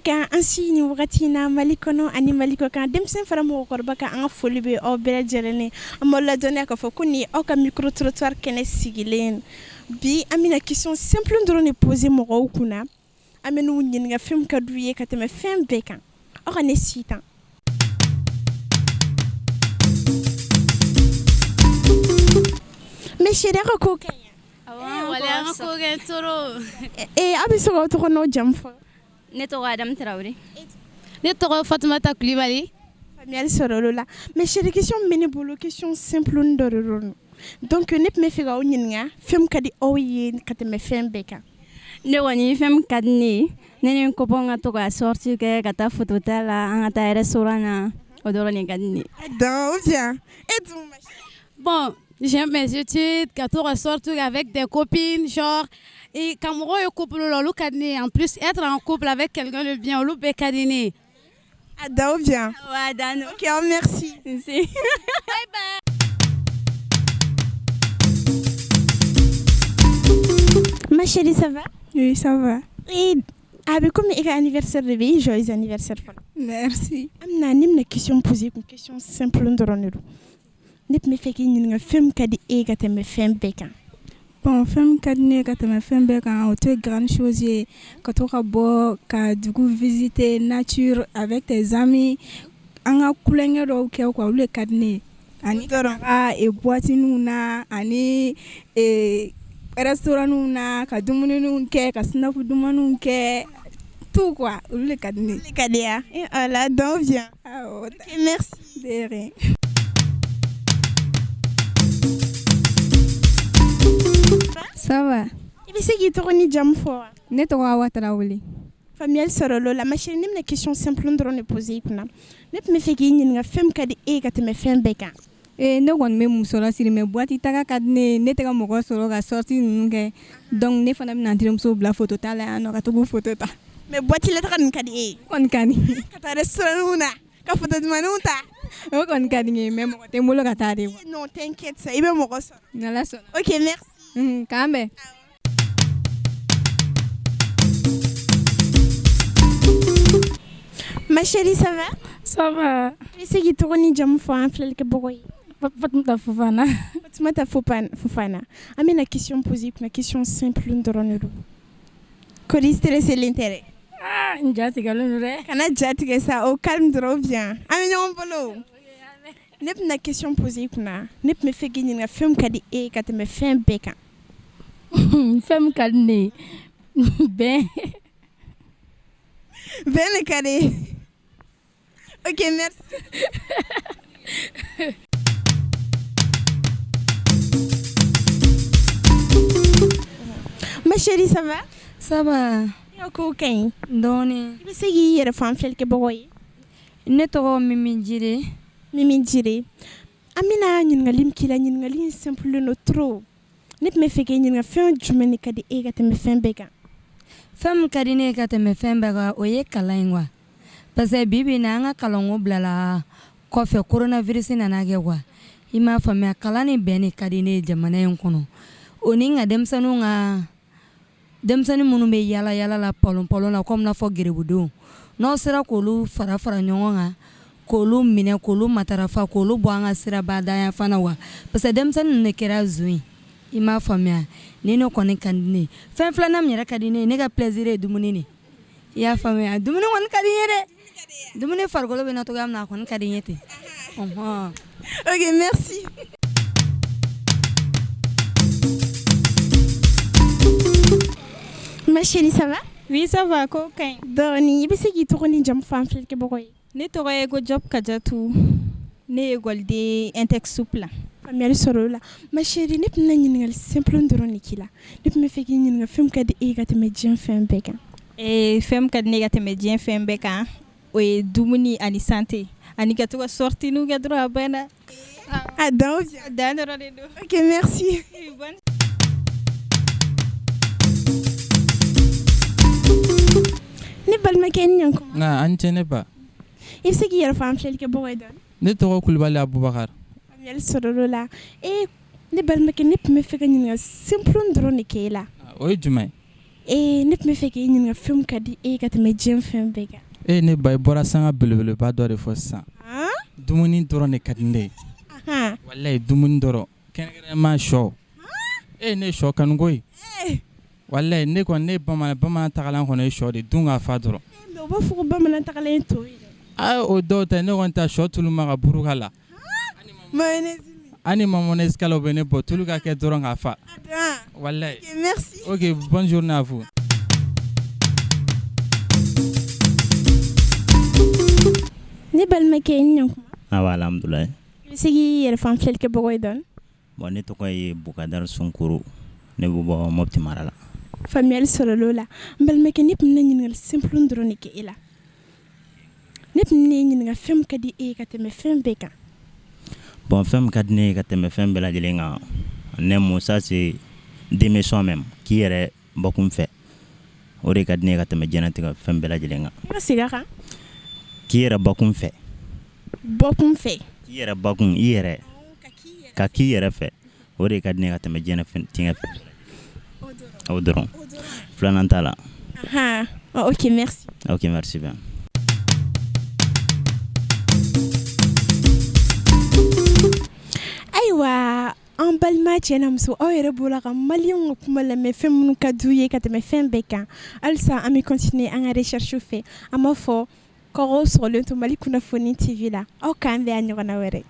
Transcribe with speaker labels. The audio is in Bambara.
Speaker 1: Kɛnɛ kan an si ni wagati in na Mali kɔnɔ ani Mali kɔ kan, denmisɛn fara mɔgɔkɔrɔba kan, an ka foli bɛ aw bɛɛ lajɛlen. An b'aw ladɔnniya k'a fɔ ko nin ye aw ka micro trottoir kɛnɛ sigilen. Bi an bɛna question simple dɔrɔn de poser mɔgɔw kunna. An bɛ n'u ɲininka fɛn min ka d'u ye ka tɛmɛ fɛn bɛɛ kan. Aw ka ne si tan. Mais chérie, aw ka ko ka ɲi. Aw bɛ se k'aw tɔgɔ n'aw jamu fɔ?
Speaker 2: Ne tɔgɔ Adamu Tarawele.
Speaker 3: Ne tɔgɔ Fatumata Kulibali.
Speaker 1: Faamuyali sɔrɔ o la. Mais chérie, question min bɛ ne bolo, question simple dɔ de don. Donc ne tun bɛ fɛ k'aw ɲininka fɛn min ka di aw ye ka tɛmɛ fɛn bɛɛ kan.
Speaker 2: Ne kɔni, fɛn min ka di ne ye, ne ni n copain ka to ka sortie kɛ, ka taa photo ta la, an ka taa restaurant na, o dɔrɔn de ka di ne ye.
Speaker 1: Donc ou bien e dun?
Speaker 3: Bon, j'aime mes études, ka to ka sortir avec des copines, genre et ka mɔgɔw ye couple la, olu ka di ne ye. En plus, être en couple avec quelqu'un de bien, olu bɛɛ ka di ne ye.
Speaker 1: A dan ou bien?
Speaker 2: Ouais, a dan.
Speaker 1: Ok, merci.
Speaker 2: Bye bye.
Speaker 1: Ma chérie, ça va?
Speaker 4: Oui, ça va.
Speaker 1: Et a bɛ komi e ka anniversaire de bɛ yen, joyeux anniversaire fɔlɔ.
Speaker 4: Merci.
Speaker 1: An bɛna ne bɛna question poser kun, question simple dɔrɔn de don. Ne tun bɛ fɛ k'i ɲininka fɛn min ka di e ye ka tɛmɛ fɛn bɛɛ kan.
Speaker 4: Bon, fɛn min ka di ne ye ka tɛmɛ fɛn bɛɛ kan, o tɛ grande chose ye, ka to ka bɔ ka dugu visiter, nature, avec tes amis, an ka kulonkɛ dɔw kɛ quoi, olu de ka di ne ye. Ani ka taga boîte na, ani restaurant na, ka dumuniw kɛ, ka snap dumanw kɛ, tout quoi, olu de ka di ne ye.
Speaker 1: Olu de ka di ya? E Ala, donc bien.
Speaker 4: Awɔ.
Speaker 1: Ok, merci.
Speaker 4: De rien.
Speaker 5: Ça va.
Speaker 1: I bɛ se k'i tɔgɔ ni jamu fɔ wa?
Speaker 5: Ne tɔgɔ Awa Tarawele.
Speaker 1: Faamuyali sɔrɔ o la. Ma chérie, ne bɛna question simple dɔrɔn de poser i kunna. Ne tun bɛ fɛ k'i ɲininka fɛn min ka di e ye ka tɛmɛ fɛn bɛɛ kan.
Speaker 5: Ee, ne kɔni bɛ musɔrɔ siri, mais boîte taga ka di ne ye. Ne tɛ ka mɔgɔ sɔrɔ ka sortie ninnu kɛ, donc ne fana bɛna n terimuso bila photo ta la yan nɔ, ka to k'u photo ta.
Speaker 1: Mais boîte la taga ninnu ka di e ye?
Speaker 5: O kɔni ka di.
Speaker 1: Ka taa restaurant na, ka photo dumanniw ta.
Speaker 5: O kɔni ka di n ye, mais mɔgɔ tɛ n bolo ka taa de quoi.
Speaker 1: Non, t'inquiète, ça, i bɛ mɔgɔ sɔrɔ.
Speaker 5: N'Ala sɔnna.
Speaker 1: Ok, merci.
Speaker 5: K'an bɛn.
Speaker 1: Ma chérie, ça va?
Speaker 6: Ça va.
Speaker 1: I bɛ se k'i tɔgɔ ni jamu fɔ an filɛlikɛbagaw ye?
Speaker 6: Fatumata Fofana.
Speaker 1: Fatumata Fofana. An bɛna question poser i kunna, question simple dɔrɔn de don. Kɔri stressé len tɛ dɛ?
Speaker 6: Ah, n ja tigɛlen don dɛ.
Speaker 1: Kana ja tigɛ sa, au calme dɔrɔn, bien. An bɛ ɲɔgɔn bolo. Ne bɛna question poser i kunna. Ne tun bɛ fɛ k'i ɲininka fɛn min ka di e ye ka tɛmɛ fɛn bɛɛ kan.
Speaker 6: Fɛn min ka di ne ye, bɛn.
Speaker 1: Bɛn de ka di e ye. Ok, merci. Ma chérie, ça va?
Speaker 5: Ça va.
Speaker 1: I ka kow ka ɲi?
Speaker 5: Dɔɔni.
Speaker 1: I bɛ se k'i yɛrɛ fɔ an filɛlikɛbagaw ye?
Speaker 5: Ne tɔgɔ Mimi Jire.
Speaker 1: Mimi Jire. An bɛna ɲininkali min k'i la, ɲininkali in simple don trop. Ne tun bɛ fɛ k'e ɲininka fɛn jumɛn de ka di e ye ka tɛmɛ fɛn bɛɛ kan?
Speaker 5: Fɛn min ka di ne ye ka tɛmɛ fɛn bɛɛ kan, o ye kalan in quoi. Parce que bi bi in na, an ka kalanko bilala kɔfɛ, coronavirus nana kɛ quoi. I m'a faamuya, kalan ni bɛn de ka di ne ye jamana in kɔnɔ. O ni ka denmisɛnninw ka denmisɛnnin minnu bɛ yala yala la palon palon la, komi n'a fɔ gerebudenw, n'aw sera k'olu fara fara ɲɔgɔn kan, k'olu minɛ, k'olu matarafa, k'olu bɔ an ka siraba da yan fana wa, parce que denmisɛnnin ninnu de kɛra zon ye. I m'a faamuya, ni ne kɔni ka di ne ye. Fɛn filanan min yɛrɛ ka di ne ye, ne ka plaisir ye dumuni de. I y'a faamuya, dumuni kɔni ka di n ye dɛ. Dumuni farikolo bɛ na cogoya min na, a kɔni ka di n ye ten.
Speaker 1: Ok, merci. Ma chérie, ça va?
Speaker 7: Oui, ça va, ko ka ɲi.
Speaker 1: Dɔɔni, i bɛ se k'i tɔgɔ ni jamu fɔ an filɛlikɛbagaw ye?
Speaker 7: Ne tɔgɔ ye ko Job Kajatu. Ne ye école Intex la.
Speaker 1: Faamuyali sɔrɔ o la. Ma chérie, ne tun bɛna ɲininkali simple dɔrɔn de k'i la. Ne tun bɛ fɛ k'i ɲininka fɛn min ka di e ye ka tɛmɛ diɲɛ fɛn bɛɛ kan.
Speaker 7: Ee, fɛn min ka di ne ye ka tɛmɛ diɲɛ fɛn bɛɛ kan, o ye dumuni ani santé, ani ka to ka sortie kɛ dɔrɔn, a banna.
Speaker 1: A dan?
Speaker 7: A dan dɔrɔn de don.
Speaker 1: Ok, merci.
Speaker 7: Bonne.
Speaker 1: Ne balimakɛ, ni ɲankuma.
Speaker 8: Nka an cɛ, ne ba.
Speaker 1: I bɛ se k'i yɛrɛ fɔ an filɛlikɛbagaw ye dɔɔni?
Speaker 8: Ne tɔgɔ Kulibali Abubakar.
Speaker 1: Faamuyali sɔrɔ o la. E ne balimakɛ, ne tun bɛ fɛ ka ɲininkali simple dɔrɔn de k'e la.
Speaker 8: O ye jumɛn ye?
Speaker 1: Ee ne tun bɛ fɛ k'i ɲininka fɛn min ka di e ye ka tɛmɛ diɲɛ fɛn bɛɛ kan.
Speaker 8: E ne ba, i bɔra sanga belebeleba dɔ de fɔ sisan. Dumuni dɔrɔn de ka di ne ye. Walayi dumuni dɔrɔn kɛrɛnkɛrɛnnenya sɔ. E ne ye sɔ kanu koyi. Walayi ne kɔni ne bamanan, bamanan tagalan kɔni ye sɔ de dun ka fa dɔrɔn.
Speaker 1: Mais u b'a fɔ ko bamanan tagalan ye to ye dɛ.
Speaker 8: Aa o dɔw tɛ, ne kɔni ta sɔ tuluma ka buru k'a la.
Speaker 1: Mayonnaise
Speaker 8: Ani mayonnaise kala o bɛ ne bɔ tulu ka kɛ dɔrɔn ka fa. Walayi.
Speaker 1: Ok merci.
Speaker 8: Ok bonne journée à vous.
Speaker 1: Ne balimakɛ, i ni ɲankuma.
Speaker 9: Awa alhamdulilayi.
Speaker 1: I bɛ se k'i yɛrɛ fɔ an filɛlikɛbagaw ye dɔɔni?
Speaker 9: Bon ne tɔgɔ ye Bukadari Sunkuru, ne bɛ bɔ Mopti mara la.
Speaker 1: Faamuyali sɔrɔla o la. N balimakɛ, ne tun bɛna ɲininkali simple dɔrɔn de kɛ e la. Ne tun bɛna e ɲininka fɛn min ka di e ye ka tɛmɛ fɛn bɛɛ kan.
Speaker 9: Bon fɛn min ka di ne ye ka tɛmɛ fɛn bɛɛ lajɛlen kan, ne mo ça c'est d'aimer soi-même, k'i yɛrɛ bakun fɛ, o de ka di ne ye ka tɛmɛ diɲɛlatigɛ fɛn bɛɛ lajɛlen kan.
Speaker 1: I ka segin a kan.
Speaker 9: K'i yɛrɛ bakun fɛ.
Speaker 1: Bɔkun fɛ.
Speaker 9: K'i yɛrɛ bakun, i yɛrɛ ka k'i yɛrɛ fɛ, o de ka di ne ye ka tɛmɛ diɲɛlatigɛ fɛn o dɔrɔn, filanan t'a la.
Speaker 1: Ahan, ok merci.
Speaker 9: Ok merci bien.
Speaker 1: Ayiwa an balima cɛ n'a muso, aw yɛrɛ bɔra ka maliyɛnw ka kuma lamɛn, fɛn minnu ka d'u ye ka tɛmɛ fɛn bɛɛ kan. Halisa an bɛ continuer an ka recherche fɛ. An b'a fɔ k'aw sɔgɔlen to Mali kunnafoni TV la. Aw k'an bɛn a ɲɔgɔnna wɛrɛ.